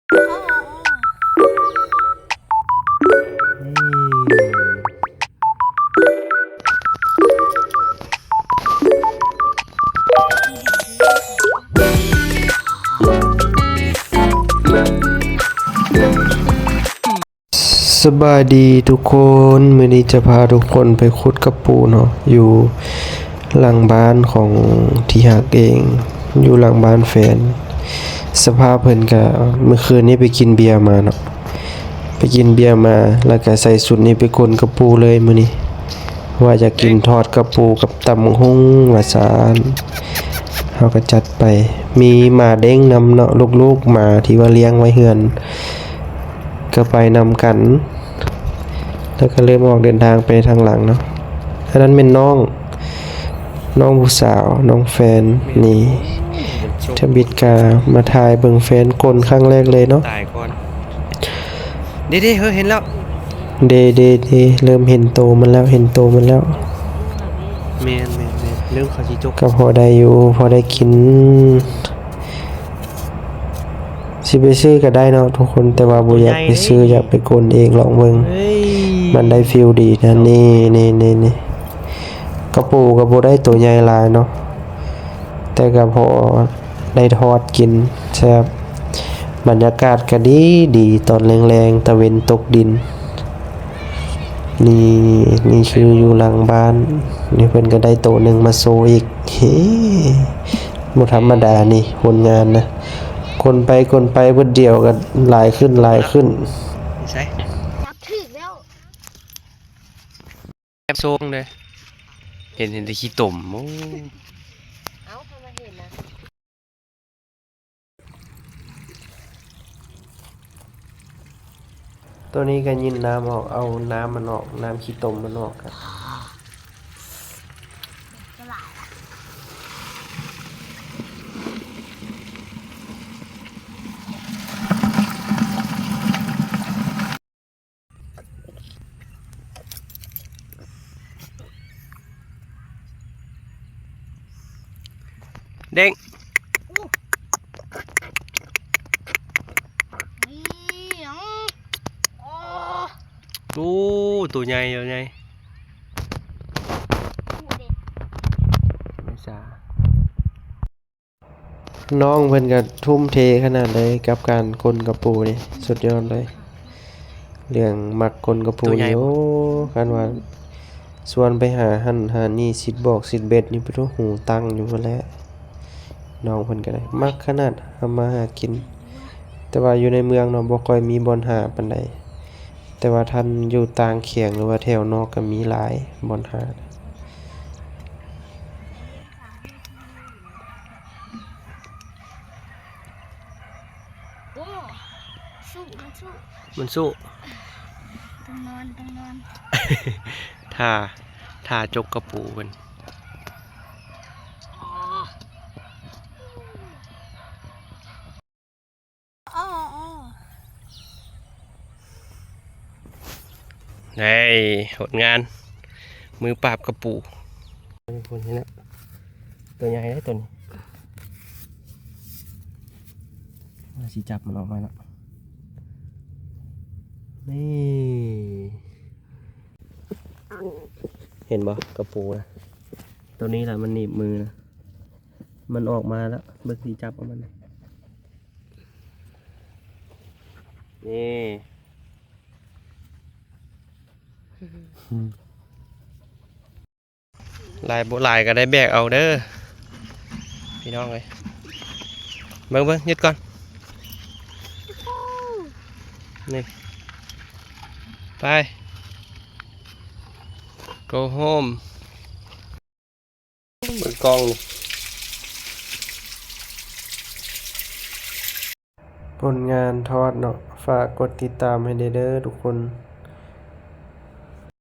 ສະບາຍດີທຸກຄົນ, ມື້ນີ້ຈະພາທຸກຄົນໄປຂຸດກະປູເນາະ ຢູ່ຫຼັງບ້ານຂອງທີ່ຮັກເອງ, ຢູ່ຫຼັງບ້ານແຟນ. ສະພາບເພິ່ນກະ ມື້ຄືນນີ້ໄປກິນເບຍມາເນາະ, ໄປກິນເບຍມາ ແລ້ວກະໃສ່ຊຸດນີ້ໄປກົນກະປູເລີຍມື້ນີ້. ວ່າຢາກກິນທອດກະປູກັບຕຳບັກຫຸ່ງວ່າຊັ້ນ. ເຮົາກໍຈັດໄປ. ມີໝາເດ້ງນຳເນາະ, ລູກໆໝາທີ່ວ່າລ້ຽງໄວ້ເຮືອນ ກໍໄປນຳກັນ. ແລ້ວກໍເລີ່ມອອກເດີນທາງໄປທາງຫຼັງເນາະ. ອັນນັ້ນແມ່ນນ້ອງ, ນ້ອງຜູ້ສາວ, ນ້ອງແຟນ. ນີ້ ທຳອິດກະມາຖ່າຍເບິ່ງແຟນກົນຄັ້ງແລກເລີຍເນາະ. ຕາຍກ່ອນ. ເດ້ໆ ເຮີ້ຍ ເຫັນແລ້ວ. ເດ້ໆໆ ເລີ່ມເຫັນໂຕມັນແລ້ວ, ເຫັນໂຕມັນແລ້ວ. ແມ່ນໆໆ ເລີ່ມເຂົ້າຊິຈົກ. ກໍພໍໄດ້ຢູ່, ພໍໄດ້ກິນ. ຊິໄປຊື້ກໍໄດ້ເນາະທຸກຄົນ, ແຕ່ວ່າບໍ່ຢາກໄປຊື້, ໂຕໃຫຍ່ເດ້ ຢາກໄປກົນເອງລອງເບິ່ງ. ເອີຍ ມັນໄດ້ຟີລດີນະ. ນີ້ໆໆ ກະປູກໍບໍ່ໄດ້ໂຕໃຫຍ່ຫຼາຍເນາະ, ແຕ່ກໍພໍ ໄດ້ທອດກິນແຊບ. ບັນຍາກາດກໍດີດີ ຕອນແລງໆ ຕາເວັນຕົກດິນ. ນີ້ ນີ້ຄືຢູ່ຫຼັງບ້ານ. ນີ້ເພິ່ນກໍໄດ້ໂຕໜຶ່ງມາໂຊອີກ. ເຮ ບໍ່ທຳມະດານີ້ ຜົນງານນະ. ກົນໄປກົນໄປ ບຶດດຽວກໍຫຼາຍຂຶ້ນ ຫຼາຍຂຶ້ນ. ໃສ? ຈັບຖືກແລ້ວ. ແອບໂຊງເດ້. ເຫັນ ເຫັນແຕ່ຂີ້ຕົມ. ໂອ້ ເອົ້າ ເພິ່ນມາເຫັນນະ. ໂຕນີ້ກໍຍິນນ້ຳອອກ, ເອົານ້ຳມັນອອກ, ນ້ຳຂີ້ຕົມມັນອອກ. ເດ້ງ. ໂອ້ ໂຕໃຫຍ່ ໂຕໃຫຍ່. ນ້ອງເພິ່ນກໍທຸ່ມເທຂະໜາດໃດກັບການກົນກະປູນີ້ ສຸດຍອດເລີຍ. ເລື່ອງມັກກົນກະປູນີ້ ໂອ້ ຄັນວ່າຊວນໄປຫາຫັ້ນຫານີ້ ຊິດບອກຊິດເບັດນີ້ ປະໂທ ຫູຕັ້ງຢູ່ພຸ້ນແຫຼະ. ນ້ອງເພິ່ນກໍໄດ້ມັກຂະໜາດທຳມາຫາກິນ, ແຕ່ວ່າຢູ່ໃນເມືອງເນາະ ບໍ່ຄ່ອຍມີບ່ອນຫາປານໃດ, ແຕ່ວ່າທ່ານຢູ່ຕ່າງແຂວງ ຫຼືວ່າແຖວນອກກໍມີຫຼາຍບ່ອນຫາ. ໂອ້ ສູ້ ມັນສູ້ ມັນສູ້. ຕ້ອງນອນ ຕ້ອງນອນ. ຖ້າ ຖ້າຈົກກະປູເພິ່ນ. ອໍ ໄດ້ຜົນງານ ມືປາບກະປູ. ເຫັນແລ້ວ ຕົວໃຫຍ່ເດ້ຕົວນີ້. ວ່າຊິຈັບມັນອອກມາເນາະ. ນີ້ ເຫັນບໍ່ ກະປູນະ. ຕົວນີ້ລະມັນໜີບມືນະ. ມັນອອກມາແລ້ວ ເບິ່ງຊິຈັບເອົາມັນ. ນີ້ ຫຼາຍບໍ່ຫຼາຍກໍໄດ້ແບກເອົາເດີພີ່ນ້ອງເອີຍ. ເບິ່ງໆ ຢຸດກ່ອນ ນີ້ ໄປ go home. ເບິ່ງກ້ອງນີ້ ຜົນງານທອດເນາະ. ຝາກກົດຕິດຕາມໃຫ້ແດ່ເດີທຸກຄົນ.